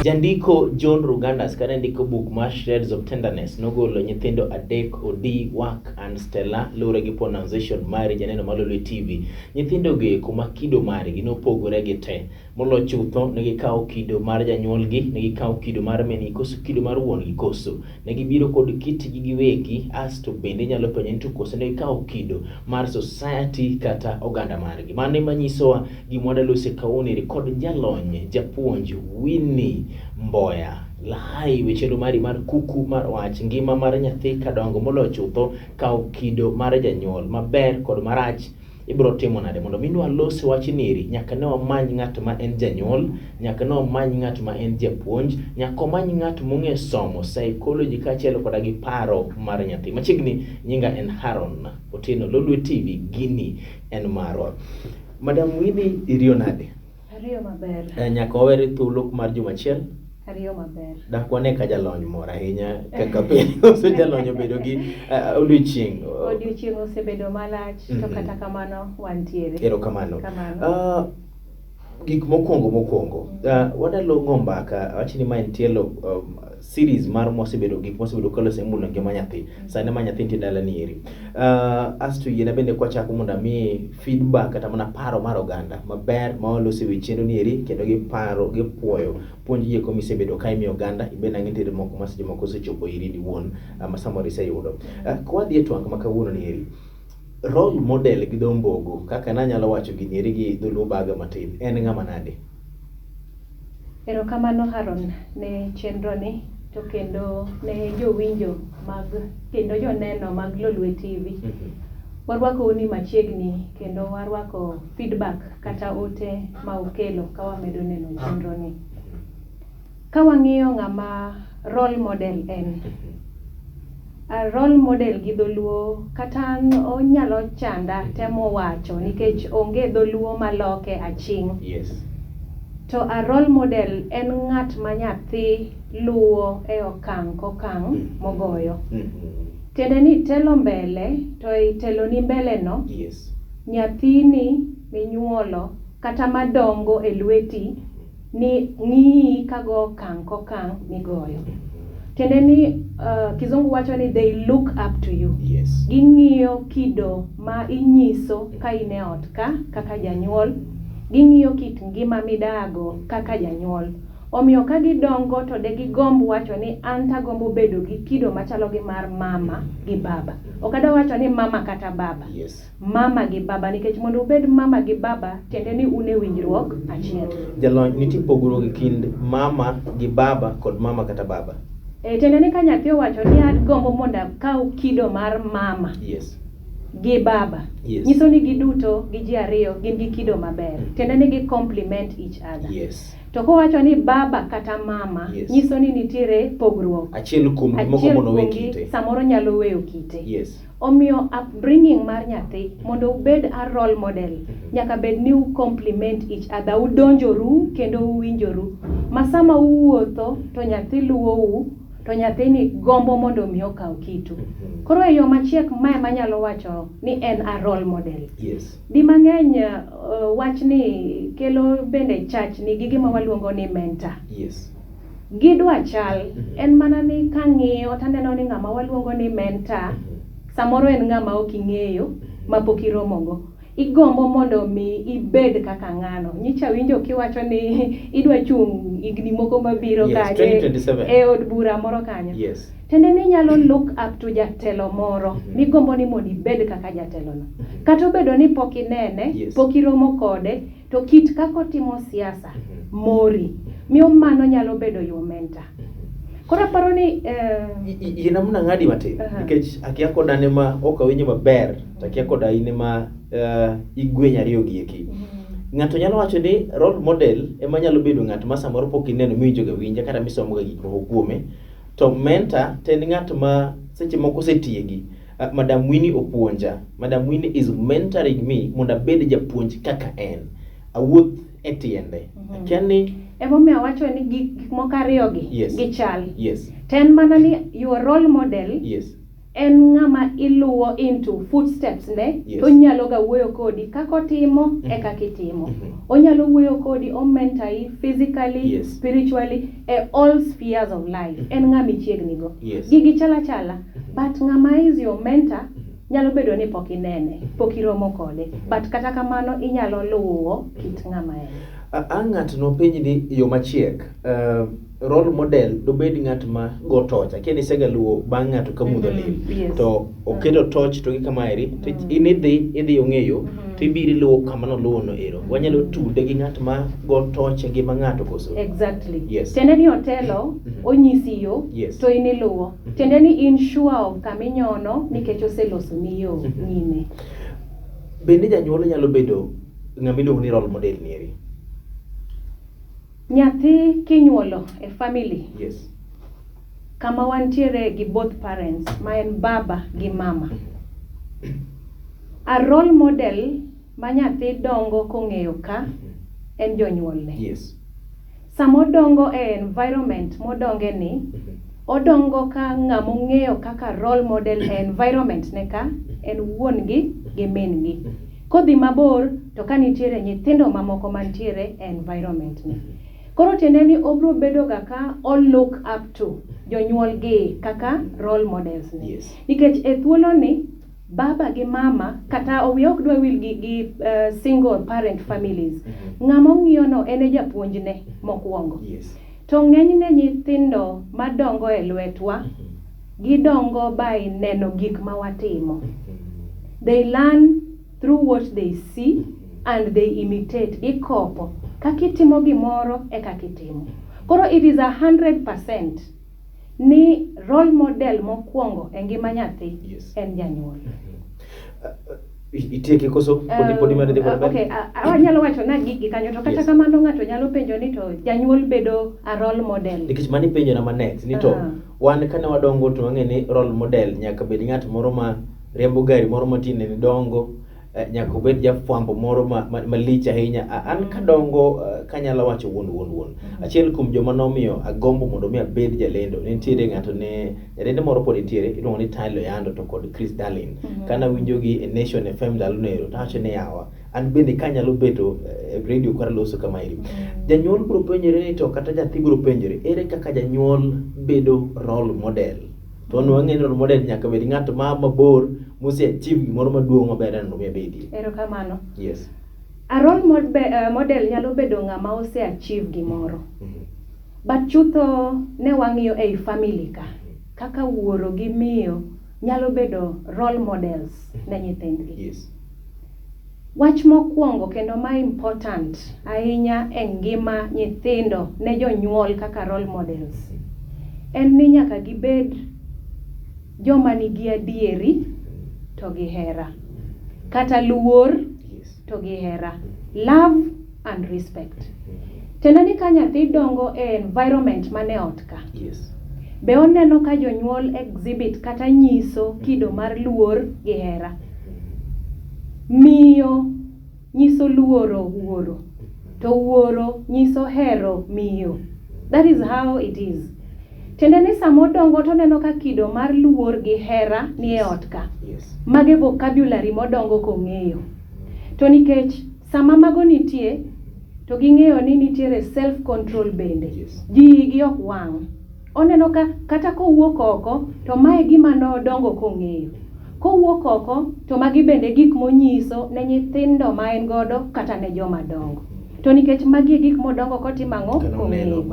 Jandiko John Rugandas kane ndiko buk mar Shreds of Tenderness nogolo nyithindo adek Odi, Wak and Stella luwore gi pronunciation mari janeno mar Lolwe TV. Nyithindo gi kuma kido margi nopogore gi te. Molo chutho ne gikawo kido mar janyuolgi, ne gikawo kido mar min-gi koso kido mar wuon-gi koso. Ne gibiro kod kitgi giwegi asto bende inyalo penjo ni to koso ne gikawo kido mar society kata oganda margi. Mano ema nyisowa gima wadalose kawuono kod jalony japuonj Winnie Mboya. Live e chenro mari mar kuku mar wach ngima mar nyathi kadongo moloyo chutho kawo kido mar janyuol maber kod marach ibiro timo nade mondo mi walos wachni eri nyaka ne wamany ng'at ma en janyuol nyaka ne wamany ng'at ma en japuonj nyaka wamany ng'at mong'e somo psychology kaachiel koda gi paro mar nyathi machiegni nyinga en Haron Otieno Lolwe TV gini en marwa Madam Winnie iriyo nade Ariyo maber. Nyaka wawere thuolo mar juma achiel Ariyo maber. Dak wane ka jalony mor ahinya kaka pile ose jalony obedo gi odiochieng'. Odiochieng' osebedo malach to kata kamano wantiere. Erokamano. Gik mokwongo mokwongo, wadalo go mbaka awach ni ma en tielo series mar mwasebedo gik mwasebedo kaloso e mulo ngima nyathi. Sani ma nyathi nitie dala ni eri. Asto yiena bende kwachako mondo amiyi feedback kata mana paro mar oganda maber ma waloso e wi chenro ni eri kendo giparo gipuoyo puonj gi eko misebedo ka imiyo oganda ibende ang'e nitiere moko ma seche moko osechopo iri in iwuon ma samoro iseyudo. Kwadhi e twak ma kawuono ni eri, role model gi dho mbogo kaka nanyalo wacho gini eri gi dholuo baga matin en ng'ama nade? Erokamano Haron ne chenro ni to kendo ne jowinjo mag kendo joneno mag Lolwe TV. Warwakou ni machiegni kendo warwako feedback kata ote ma ukelo ka wamedo neno chenro ni. Ka wang'iyo ng'ama role model en, a role model gi dholuo kata an onyalo chanda temo wacho nikech onge dholuo maloke aching'. To a role model en ng'at ma nyathi luwo e okang' kokang' mogoyo. Tiende ni itelo mbele to e teloni mbele no, nyathini minyuolo kata madongo e lweti ni ng'iyi ka go okang' kokang' migoyo. Tiende ni kizungu wacho ni they look up to you. Ging'iyo kido ma inyiso ka in e ot ka kaka janyuol, ging'iyo kit ngima midago kaka janyuol. Omiyo ka gidongo to de gigomb wacho ni an tagombo bedo gi kido machalo gi mar mama gi baba. Ok adwa wacho ni mama kata baba. Mama gi baba nikech mondo ubed mama gi baba tiende ni un e winjruok achiel. Jalony, nitie pogruok e kind mama gi baba kod mama kata baba. Tiende ni ka nyathi owacho ni agombo mondo akaw kido mar mama gi baba. Nyiso ni giduto gi ji ariyo gin gi kido maber. Tiende ni gi complement each other. To kowacho ni baba kata mama, nyiso ni nitiere pogruok. Achiel kuom gi moko mondo owe kite. Samoro nyalo weyo kite. Omiyo upbringing mar nyathi mondo ubed a role model nyaka bed ni u complement each other, udonjoru kendo uwinjoru. Ma sama uwuotho to nyathi luwou to nyathini gombo mondo mi okaw kitu. Koro e yo machiek mae manyalo wacho ni en a role model. Di mang'eny wachni kelo bende chachni gi gima waluongo ni mentor. Gidwa chal, en mana ni kang'iyo taneno ni ng'ama waluongo ni mentor samoro en ng'ama ok ing'eyo mapok iromogo. Igombo mondo mi ibed kaka ng'ano. Nyicha winjo kiwacho ni idwa chung' higni moko mabiro kanye 2027. e od bura moro kanyo. Tiende ni inyalo look up to jatelo moro migombo ni mondo ibed kaka jatelo no. Kata obedo ni pok inene, pok iromo kode, to kit kaka otimo siasa mori. Miyo mano nyalo bedo your mentor. Koro aparo ni Yiena mondo ang'adi matin nikech akia koda ane ma ok awinjo maber to akia koda in ema igwenyo ariyo gi eki. Ng'ato nyalo wacho ni role model ema nyalo bedo ng'at ma samoro pok ineno miwinjo ga winja kata misomo ga gik moko kuome. To mentor to en ng'at ma seche moko osetiegi. Madam Winnie opuonja. Madam Winnie is mentoring me mondo abed japuonj kaka en. Awuoth e tiende. Akia ni Emomiyo awacho ni gik moko ariyo gi gichal. To en mana ni your role model En ng'ama iluwo into footsteps ne. To onyalo ga wuoyo kodi kaka otimo e kaka itimo. Onyalo wuoyo kodi, o mentor i physically, spiritually, e all spheres of life. En ng'ama ichiegni go. Gigi chal achala, but ng'ama is your mentor nyalo bedo ni pok inene, pok iromo kode, but kata kamano inyalo luwo kit ng'ama en. Ang' ng'ato nopenj ni yo machiek, role model dobed ng'at ma go toch. Akia ni isega luwo bang' ng'ato ka mudho lil. To oketo toch to gi kamaeri, to in idhi ong'eyo, to ibiro iluwo kama noluwo no ero. Wanyalo tude gi ng'at ma go toch e ngima ng'ato koso? Exactly. Tiende ni otelo, onyisi yo, to in iluwo. Tiende ni in sure of kaminyono nikech oselosoni yo nyime. Bende janyuol nyalo bedo ng'ama iluongo ni role model ni eri? Nyathi kinyuolo e family, kama wantiere gi both parents, ma en baba gi mama. A role model ma nyathi dongo kong'eyo ka en jonyuolne. Sama odongo e environment modonge ni, odongo ka ng'ama ong'eyo kaka role model e environment ne ka en wuon gi gi min gi. Kodhi mabor to ka nitiere nyithindo mamoko mantiere e environment ni. Koro tiende ni obro bedo ga ka o look up to jonyuol gi kaka role models ne. Nikech e thuolo ni baba gi mama kata wiya ok dwa wil gi single parent families. Ng'ama ong'iyo no en e japuonjne mokwongo. To ng'enyne nyithindo madongo e lwetwa, gidongo by neno gik ma watimo. They learn through what they see and they imitate. Gikopo. Kaka itimo gimoro e kaka itimo. Koro it is 100% ni role model mokwongo e ngima nyathi en janyuol. Itieke koso podi medo dhi kod mbele? Okay, anyalo wacho na gigi kanyo to kata kamano ng'ato nyalo penjo ni to janyuol bedo a role model. Nikech mano ipenjo na ma next ni to wan kane wadongo to wang'e ni role model nyaka bed ng'at moro ma riembo gari moro ma tinde ni dongo, nyaka obed jafwambo moro malich ahinya. An kadongo, kanyalo wacho wuon. Achiel kuom joma nomiyo agombo mondo mi abed jalendo, ne nitiere ng'ato ne jalendo moro pod nitiere iluongo ni Tyler Oyando to kod Chris Darlin. Kana winjogi e Nation FM ndalo no ero, to awacho ni yawa, an bende kanyalo beto e radio kar loso kamaeri. Janyuol biro penjore ni to kata nyathi biro penjore, ere kaka janyuol bedo role model? To wan wang'eyo ni role model nyaka bed ng'at ma mabor mose achieve gimoro maduong' maber mondo mi obedie. Erokamano. A role model nyalo bedo ng'ama ose achieve gimoro. But chutho ne wang'iyo ei family ka, kaka wuoro gi miyo nyalo bedo role models ne nyithindgi. Wach mokwongo kendo ma important ahinya e ngima nyithindo ne jonyuol kaka role models en ni nyaka gibed joma nigi adieri to gi hera, kata luor to gi hera, love and respect. Tiende ni ka nyathi dongo e environment mane ot ka, be oneno ka jonyuol exhibit kata nyiso kido mar luor gi hera. Miyo nyiso luoro wuoro, to wuoro nyiso hero miyo. That is how it is. Tiende ni sama odongo to oneno ka kido mar luor gi hera ni e ot ka. Mago e vocabulary modongo kong'eyo. To nikech sama mago nitie, to ging'eyo ni nitiere self control bende. Ji igi ok wang'. Oneno ka kata kowuok oko to mae gima nodongo kong'eyo. Kowuok oko to magi bende gik monyiso ne nyithindo ma en godo kata ne joma dongo. To nikech magi e gik modongo kotimo ang'o? Kong'eyo.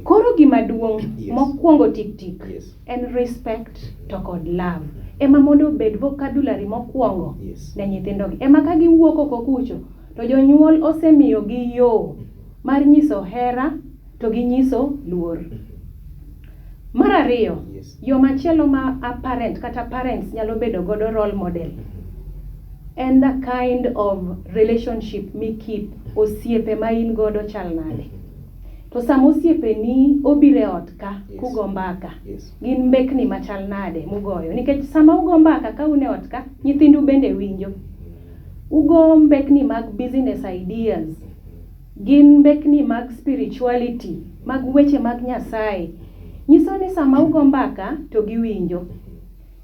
Koro gima duong' mokwongo tik tik en respect to kod love. Ema mondo obed vocabulary mokwongo ne nyithindo gi. Ema ka giwuok oko kucho to jonyuol osemiyo gi yo mar nyiso hera to gi nyiso luor. Mar ariyo, yo machielo ma a parent kata parents nyalo bedo godo role model en the kind of relationship mi keep, osiepe ma in godo chal nade. To sama osiepeni obiro e ot ka kugo mbaka, gin mbekni machal nade mugoyo? Nikech sama ugo mbaka ka un e ot ka, nyithindu bende winjo. Ugo mbekni mag business ideas, gin mbekni mag spirituality, mag weche mag Nyasaye. Nyiso ni sama ugo mbaka to giwinjo.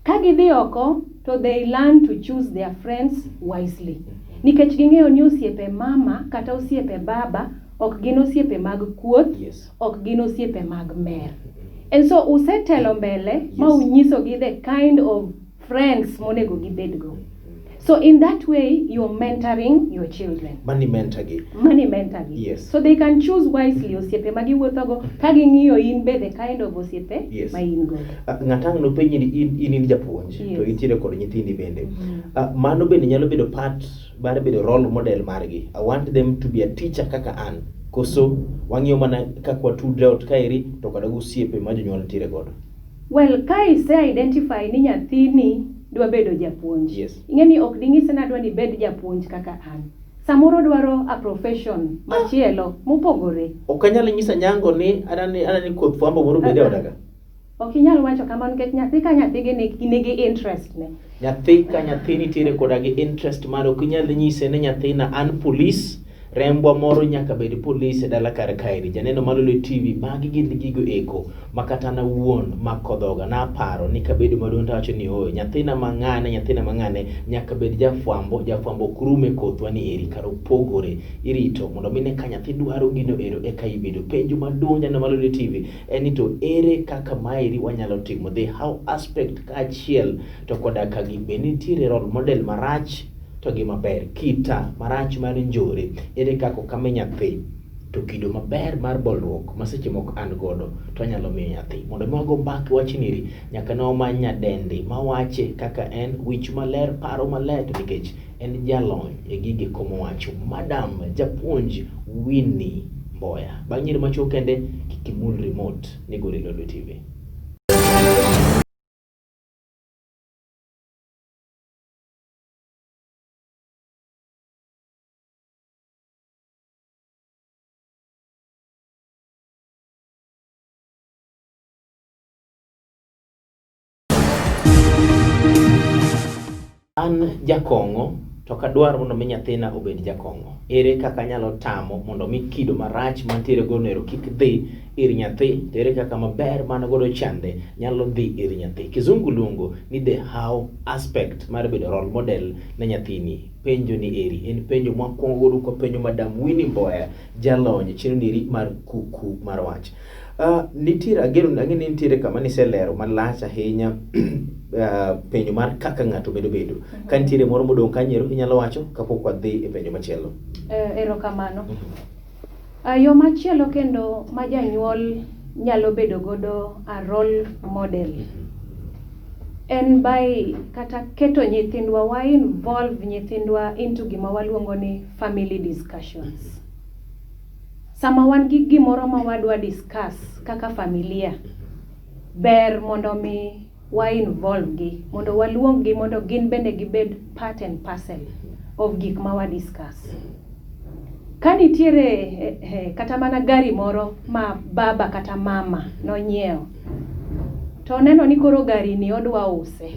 Ka gidhi oko to they learn to choose their friends wisely. Nikech ging'eyo ni osiepe mama kata osiepe baba ok gin osiepe mag kuoth, ok gin osiepe mag mer. And so usetelo mbele ma unyisogi the kind of friends monego gibedgo. So in that way you're mentoring your children. Mani mentor gi. Mani mentor gi. So they can choose wisely osiepe ma giwuothogo ka ging'iyo in be the kind of osiepe ma in godo. Ng'at ang' nopenji ni in japuonj to intiere kod nyithindi bende. Mano bende nyalo bedo part mar bedo role model margi. I want them to be a teacher kaka an. Koso wang'iyo mana kaka watudre ot kaeri to koda gosiepe ma jonyuol nitiere godo. Well, ka ise identify ni nyathini dwa bedo japuonj. Ing'e ni ok ding'ise ni adwa ni ibed japuonj kaka an. Samoro dwaro a profession machielo mopogore. Ok anyal nyiso Anyango ni adwa ni koth fwambo moro obed e oda ka. Ok inyal wacho kamano nikech nyathi ka nyathi gi nigi interest ne. Nyathi ka nyathi nitiere koda gi interest mare ok inyal nyise ni nyathina an polis rembwa moro nyaka bed polis e dala kar kaeri. Janeno mar Lolwe TV magi gin gigo eko ma kata an awuon mako dhoga naparo ni kabedo maduong' tawacho ni ooyo nyathina mang'ane nyathina mang'ane nyaka bed jafwambo jafwambo ok rum e kothwa ni eri kar opogore irito mondo mi ne ka nyathi dwaro gino ero eka ibedo. Penjo maduong' janeno mar Lolwe TV en ni to ere kaka maeri wanyalo timo the how aspect kaachiel to koda ka gi be nitiere role model marach to gi maber kita marach mar njore ere kaka ok ami nyathi to kido maber mar bolruok ma seche moko an godo to anyalo miyo nyathi. Mondo mi wago mbaka wachni eri nyaka ne wamany nyadendi mawache kaka en wich maler paro maler to nikech en jalony e gige komo wacho Madam Japuonj Winnie Mboya. Bang' nyiri machuok kende kik imul remote ni gori Lolwe TV. An jakong'o to ok adwar mondo mi nyathina obed jakong'o. Ere kaka anyalo tamo mondo mi kido marach mantiere godo ero kik dhi ir nyathi? To ere kaka maber man godo chande nyalo dhi ir nyathi? Kizungu luongo ni the how aspect mar bedo role model ne nyathini. Penjo ni eri en penjo mwakwongo godo kwapenjo Madam Winnie Mboya jalony e chenro ni mar kuku mar wach. Nitiere ageno ang'e ni nitiere kama niselero malach ahinya penjo mar kaka ng'ato medo bedo. Ka nitiere moro modong' kanyo inyalo wacho kapok wadhi e penjo machielo. Erokamano. Yo machielo kendo ma janyuol nyalo bedo godo a role model en by kata keto nyithindwa wa involve nyithindwa into gima waluongo ni family discussions. Sama wan gi gimoro ma wadwa discuss kaka familia, ber mondo mi wa involve gi, mondo waluong gi mondo gin bende gibed part and parcel of gik ma wa discuss. Ka nitiere kata mana gari moro ma baba kata mama nonyiewo, to oneno ni koro gari ni odwa use,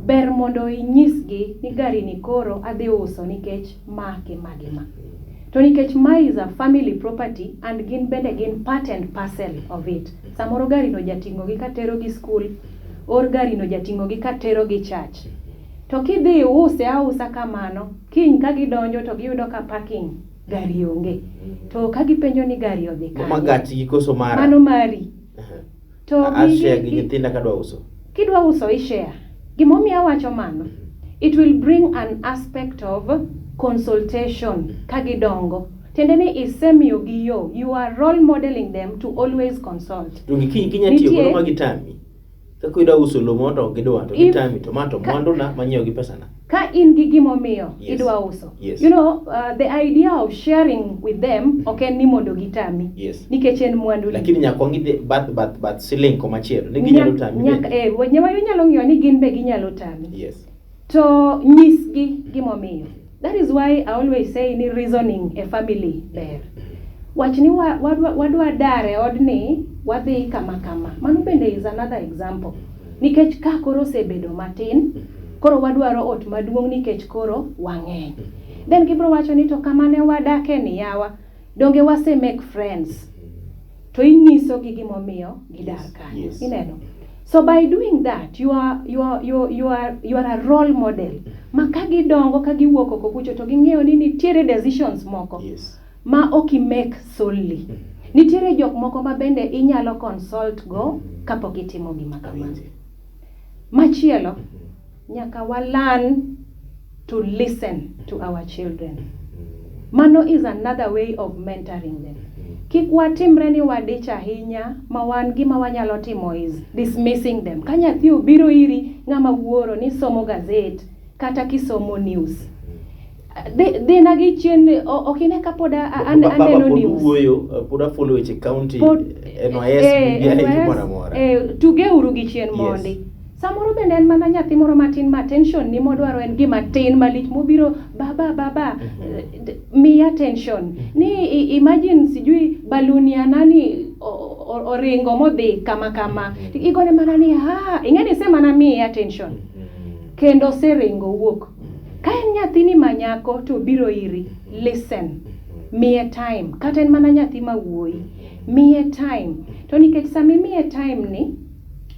ber mondo inyisgi ni gari ni koro adhi uso nikech ma gi ma gi ma. To nikech ma is a family property and gin bende gin part and parcel of it. Samoro gari no jating'o gi katero gi school, or gari no jating'o gi katero gi church. To kidhi iuse ausa kamano, kiny ka gidonjo to giyudo ka parking gari onge. To ka gipenjo ni gari odhi kanye? Ma gachgi koso mara? Mano mari. To A share gi nyithinda kadwa uso. Kidwa uso i share. Gimomiyo awacho mano, it will bring an aspect of consultation ka gidongo. Tiende ni isemiyogi yo, you are role modeling them to always consult. To kiny kinya tiyo godo ma gitami. Kaka idwa uso lowo moro to ok gidwa to gitami to ma to mwanduna manyiewo gi pesana. Ka in gi gimomiyo idwa uso. You know, the idea of sharing with them ok en ni mondo gitami. Nikech en mwanduni. Lakini nyaka wang'i bath siling komachielo ni ginyalo tami bende. Nyaka, inyalo ng'iyo ni gin be ginyalo tami. To nyisgi gimomiyo. That is why I always say ni reasoning a family ber. Wach ni wadwa dar e odni, wadhi kama kama. Mano bende is another example. Nikech ka koro osebedo matin, koro wadwaro ot maduong' nikech koro wang'eny. Then gibiro wacho ni to kama ne wadake ni yawa, donge wase make friends. To inyiso gi gimomiyo gidar kanyo. Ineno? So by doing that, you are a role model. Ma ka gidongo ka giwuok oko kucho to ging'eyo ni nitiere decisions moko ma ok i make solely. Nitiere jok moko ma bende inyalo consult go kapok itimo gima kamano. Awinji. Machielo, nyaka wa learn to listen to our children. Mano is another way of mentoring them. Kik watimre ni wadich ahinya ma wan gima wanyalo timo is dismissing them. Ka nyathi obiro iri ng'ama wuoro ni somo gazet kata kisomo news. Dhina gi chien ok ine ka pod Baba aneno pod news. wuoyo, pod afollow weche county, NYS, BBI, NYS, gimoro amora. Tugeuru gi chien mondi. Samoro bende en mana nyathi moro matin ma attention ni modwaro en gima tin malich mobiro, "Baba, baba, miya attention ni imagine sijui baluni ya nani oringo modhi kama kama." Igone mana ni ha ing'e ni ise mana miye attention kendo oseringo owuok. Ka en nyathini ma nyako to obiro iri, listen, miye time. Kata en mana nyathi ma wuoyi, miye time. To nikech sama imiye time ni,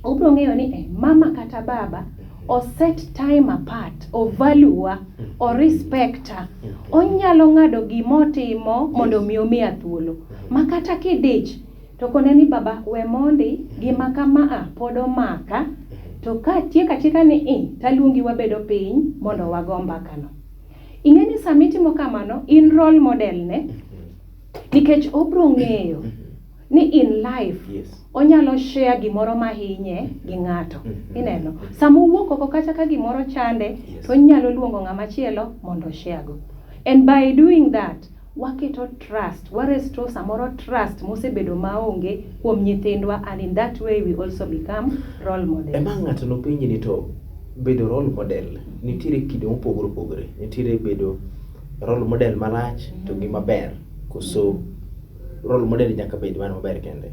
obiro ng'eyo ni mama kata baba o set time apart, o value wa, o respect a. Onyalo ng'ado gimotimo mondo mi omiya thuolo. Ma kata kidich, to kone ni, "Baba, we mondi, gima kama a pod omaka, to ka atieko atieka ni i, taluongi wabedo piny mondo wago mbaka no." Ing'e ni sama itimo kamano, in role model ne, nikech obro ng'eyo ni in life onyalo share gimoro mahinye gi ng'ato. Ineno? Sama owuok oko kacha ka gimoro chande, to onyalo luongo ng'ama chielo mondo share go. And by doing that, waketo trust, wa restore samoro trust mosebedo maonge kuom nyithindwa, and in that way we also become role models. Ema ng'ato nopenji ni to bedo role model nitiere kido mopogore opogore. Nitiere bedo role model marach to gi maber. Koso role model nyaka bed mana maber kende?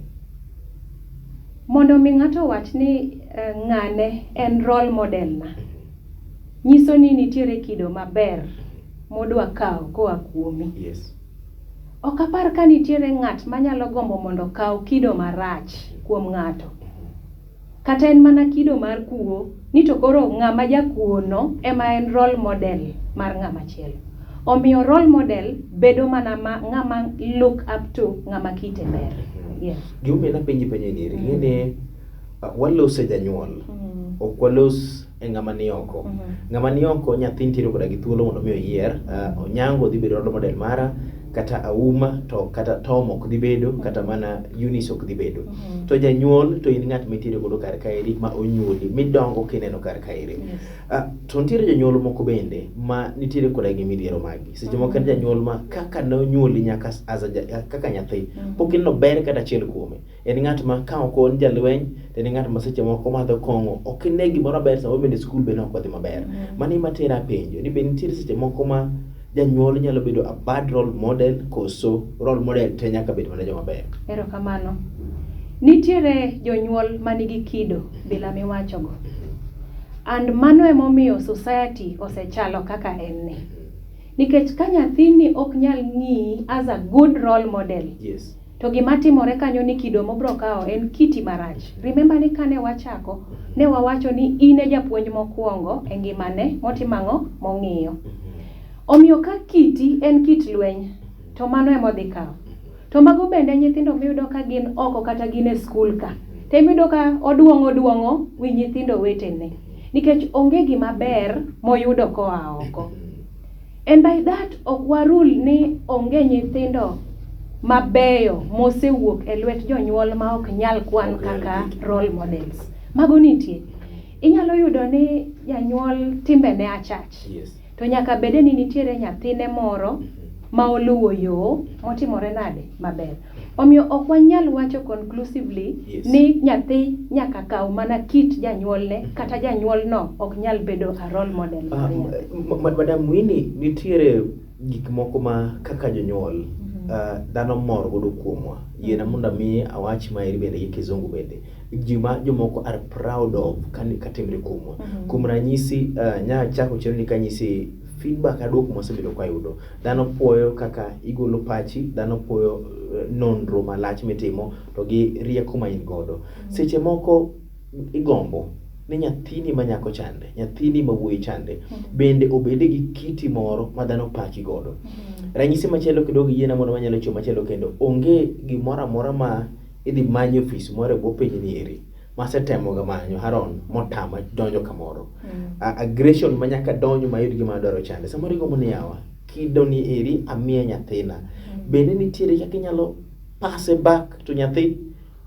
Mondo mi ng'ato owach ni ng'ane en role model na, nyiso ni nitiere kido maber modwa kawo koa kuomi. Ok apar ka nitiere ng'at manyalo gombo mondo okaw kido marach kuom ng'ato. Kata en mana kido mar kuo, ni to koro ng'ama jakuo no ema en role model mar ng'ama chielo. Omiyo role model bedo mana ma ng'ama look up to, ng'ama kite ber. Yes. Gimomiyo napenji penjo ni eri, ing'e ni walose janyuol, ok walos e ng'ama ni oko. Ng'ama ni oko, nyathi nitiere koda gi thuolo mondo mi oyier. Onyango dhi bedo role model mara, kata Auma to kata Tom ok dhi bedo, kata mana Eunice ok dhi bedo. To janyuol to in ng'at mintiere godo kar kaeri ma onyuoli, midongo kineno kar kaeri. To nitiere jonyuol moko bende ma nitiere koda gi midhiero magi. Seche moko en janyuol ma kaka nonyuoli nyaka as a kaka nyathi, pok ineno ber kata achiel kuome. En ng'at ma ka ok en jalweny, to en ng'at ma seche moko madho kong'o. Ok ine gimoro maber, samoro bende skul bende ok odhi maber. Mano ema tera penjo ni be nitiere seche moko ma janyuol nyalo bedo a bad role model, koso role model te nyaka bed mana joma beyo? Erokamano. Nitiere jonyuol manigi kido bila miwachogo. And mano emomiyo society osechalo kaka en ni. Nikech ka nyathini ok nyal ng'iyi as a good role model, to gima timore kanyo ni kido mobro kawo en kiti marach. Remember ni kane wachako, ne wawacho ni in e japuonj mokwongo e ngimane motimo ang'o? Mong'iyo. Omiyo ka kiti en kit lweny, to mano ema odhi kawo. To mago bende nyithindo miyudo ka gin oko kata gin e skul ka. Temiyudo ka oduong'o duong'o wi nyithindo wetene. Nikech onge gima ber moyudo koa oko. And by that ok warul ni onge nyithindo mabeyo mosewuok e lwet jonyuol ma ok nyal kwan Ok nyal kaka gik. role models. Mago nitie. Inyalo yudo ni janyuol timbene achach. To nyaka bede ni nitiere nyathine moro ma oluwo yo motimore nade maber. Omiyo ok wanyal wacho conclusively ni nyathi nyaka kaw mana kit janyuolne kata janyuolno ok nyal bedo a role model mar nyathi. Madam Winnie, nitiere gik moko ma kaka jonyuol dhano mor godo kuomwa. Yiena mondo mi awach maeri bende gi kizungu bende. Gima jomoko are proud of katimre kuomwa. Kuom ranyisi, nya chako chenro ni kanyisi feedback aduoko mwasebedo kwayudo. Dhano puoyo kaka igolo pachi, dhano puoyo nonro malach mitimo to gi rieko ma in godo. Seche moko igombo ni nyathini ma nyako chande, nyathini ma wuoyi chande, bende obede gi kiti moro ma dhano paki godo. Ranyisi machielo kendo giyiena mondo wanyalo chiwo machielo kendo, onge gimoro amora ma idhi many e ofis moro e bwo piny ni eri masetemo ga manyo Haron motama donjo kamoro. Aggression ma nyaka donj mayud gima adwaro chande. Samoro igombo ni yawa, kido ni eri amiye nyathina. Bende nitiere kaka inyalo pass back to nyathi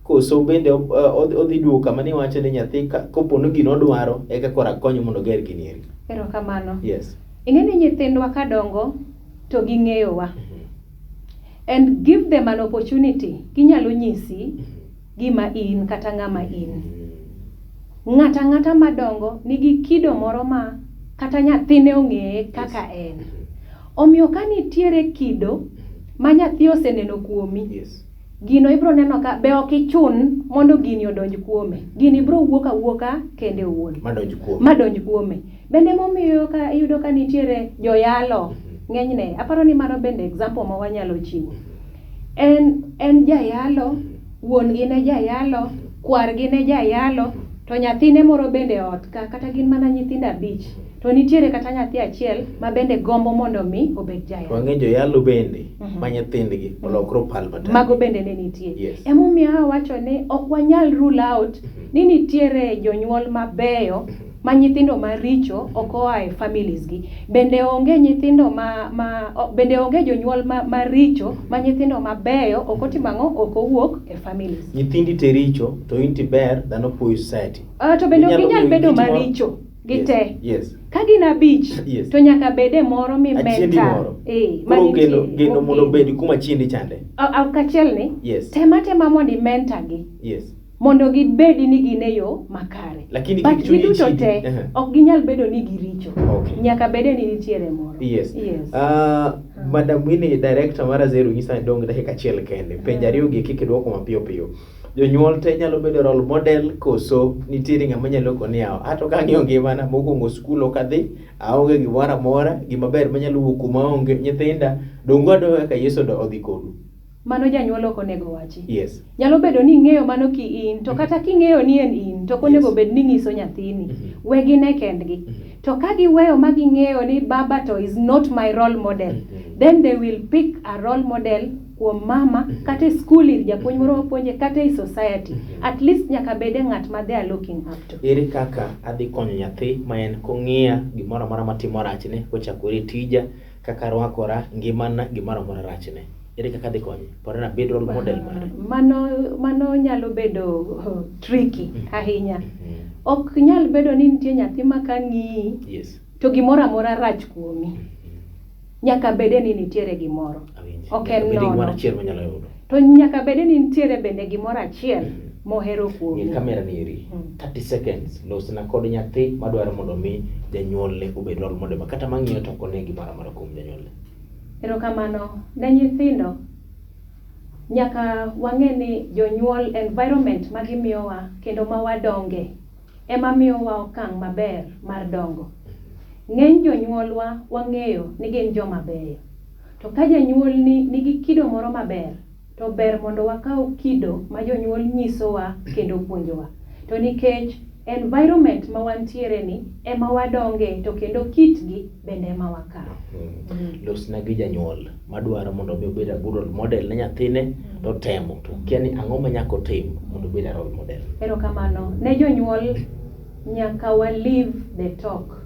koso bende odhi duogo kama niwacho ni nyathi kopo ni gino odwaro eka koro akonye mondo oger gini eri. Erokamano. Yes. Ing'e ni nyithindwa kadongo to ging'eyowa. And give them an opportunity. Ginyalo nyisi gima in kata ng'ama in. Ng'ata ang'ata madongo nigi kido moro ma kata nyathine ong'eye kaka en. Omiyo ka nitiere kido ma nyathi oseneno kuomi, gino ibro neno ka be ok ichun mondo gini odonj kuome. Gini bro wuok awuoka kende owuon. Madonj kuome. Madonj kuome. Bende momiyo ka iyudo ka nitiere joyalo ng'enyne, aparo ni mano bende example ma wanyalo chiwo. En jayalo, wuon gi ne jayalo, kwar gi ne jayalo, to nyathine moro bende e ot ka, kata gin mana nyithindo 5, to nitiere kata nyathi achiel ma bende gombo mondo mi obed jayalo. Wang'e joyalo bende ma nyithindgi olokre opal matek. Mago bende ne nitie. Yes. Emomiyo awacho ni ok wanyal rule out ni nitiere jonyuol mabeyo ma nyithindo maricho ok oa e families gi. Bende onge nyithindo ma bende onge jonyuol maricho ma nyithindo mabeyo ok otimo ang'o, ok owuok e families. Nyithindi te richo to in to ber dhano puoyo society. To bende ok Inyalo ginyal miyo bedo kiti moro- maricho gi Yes, te. Yes. Ka gin 5 Yes. to nyaka bede moro mi Achiendi mentor. moro. Ma Koro nitie, geno mondo ogeno. obed kuma achiendi chande. Kachiel ni. Yes. Tema tema mondo i mentor gi. Yes. Mondo gibed ni gin e yo makare. Lakini But kik chunyi giduto chidi. te, ok ginyal bedo ni giricho. Okay. Nyaka bede ni nitiere moro. Yes. Yes. Madam Winnie, director mar Azeru nyisa ni dong' dakika achiel kende. Penjo ariyo gi kik idwoko mapiyo piyo. Jonyuol te nyalo bedo role model koso nitiere ng'ama nyalo koni yawa. Ato ka ang'iyo ngimana mokwongo skul ok adhi, aonge gimoro amora, gima ber manyalo wuok kuma onge, nyithinda donge wadongo kaka Yesu odhi kodu. Mano janyuol ok onego wachi. Yes. Nyalo bedo ni ing'eyo mano ki in, to kata king'eyo ni en in, to ok onego Yes. bed ni ng'iso nyathini. We gine kendgi. To ka giweyo ma ging'eyo ni baba to is not my role model, then they will pick a role model kuom mama, kata e skul ir japuonj moro mapuonje, kata e society. At least nyaka bede ng'at ma they are looking up to. Ere kaka adhi konyo nyathi ma en kong'iya gimoro amora matimo rachne, kochakore e tija, kaka arwakora, ngimana, gimoro amora rachne. Ere kaka adhi konye? Pore na bed role model mare. Mano nyalo bedo tricky ahinya. Ok nyal bedo ni nitie nyathi ma ka ng'iyi, Yes. to gimoro amora rach kuomi. Nyaka bede ni nitiere gimoro. Awinjo. Ok Nyaka en bede gimoro nono. achiel manyalo yudo. To nyaka bede ni nitiere bende gimoro achiel mohero kuomi. Ng'i kamera ni eri. 30 seconds losna kod nyathi madwaro mondo mi janyuolne obed role model ma kata mang'iyo to ok one gimoro amora kuom janyuolne. Erokamano ne nyithindo. Nyaka wang'e ni jonyuol environment ma gimiyowa kendo ma wadonge ema miyowa okang' maber mar dongo. Ng'eny jonyuolwa wang'eyo ni gin joma beyo. To ka janyuolni nigi kido moro maber, to ber mondo wakaw kido ma jonyuol nyisowa kendo puonjowa. To nikech environment ma wantiere ni ema wadonge to kendo kitgi bende ema wakawo. Losna gi janyuol madwaro mondo mi obed a good role model ne nyathine to temo to kia ni ang'o ma nyaka otim mondo obed a role model. Erokamano. Ne jonyuol nyaka wa live the talk.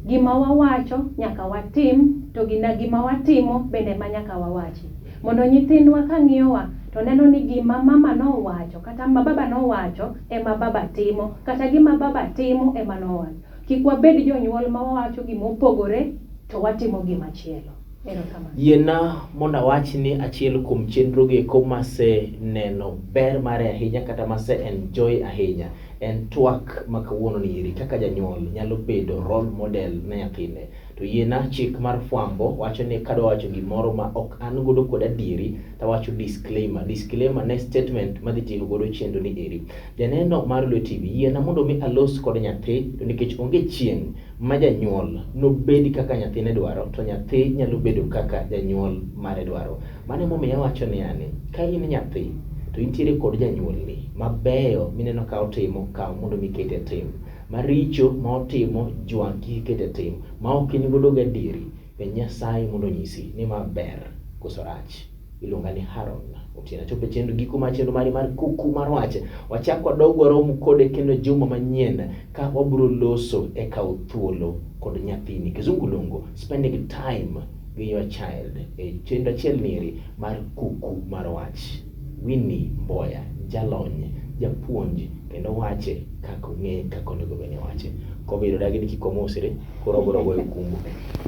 Gima wawacho nyaka watim to gima watimo bende ma nyaka wawachi. Mondo nyithindwa ka ng'iyowa to neno ni gima mama nowacho kata ma baba nowacho ema baba timo kata gima baba timo ema nowacho. Kik wabed jonyuol ma wawacho gima opogore to watimo gima chielo. Erokamano. Yiena mondo awach ni achiel kuom chenro gi eko maseneno ber mare ahinya kata mase enjoy ahinya en twak ma kawuono ni eri kaka janyuol nyalo bedo role model ne nyathine. To yiena chik mar fwambo wacho ni kadwa wacho gimoro ma ok an godo kod adieri tawacho disclaimer. Disclaimer ne statement madhi tieko godo chenro ni eri. Janeno mar Lolwe TV, yiena mondo mi alos kod nyathi to nikech onge chieng' ma janyuol nobed kaka nyathine dwaro to nyathi nyalo bedo kaka janyuol mare dwaro. Mano emomiyo awacho niya ni ka in nyathi To intiere kod janyuolni, mabeyo mineno ka otimo, kaw mondo mi iket e tim. Maricho ma otimo, jwang' kik iket e tim. Ma ok in godo gadieri, penj Nyasaye mondo onyisi ni ma ber koso rach. Iluonga ni Haron Otieno. Achopo e chenro giko mar chenro mari mar Kuku mar Wach. Wachak wadog warom kode kendo juma manyien ka wabiro loso e kawo thuolo kod nyathini. Kizungu luongo spending time gi your child e chenro achiel nieri mar Kuku mar Wach. Winnie Mboya, jalony, japuonj kendo wache kaka ong'e kaka onego bed ni wache. Covid odagi ni kik wamosre, koro wabiro goyo kumbo.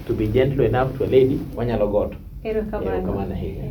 To be gentle enough to a lady, wanyalo goto. Erokamano. Erokamano ahinya.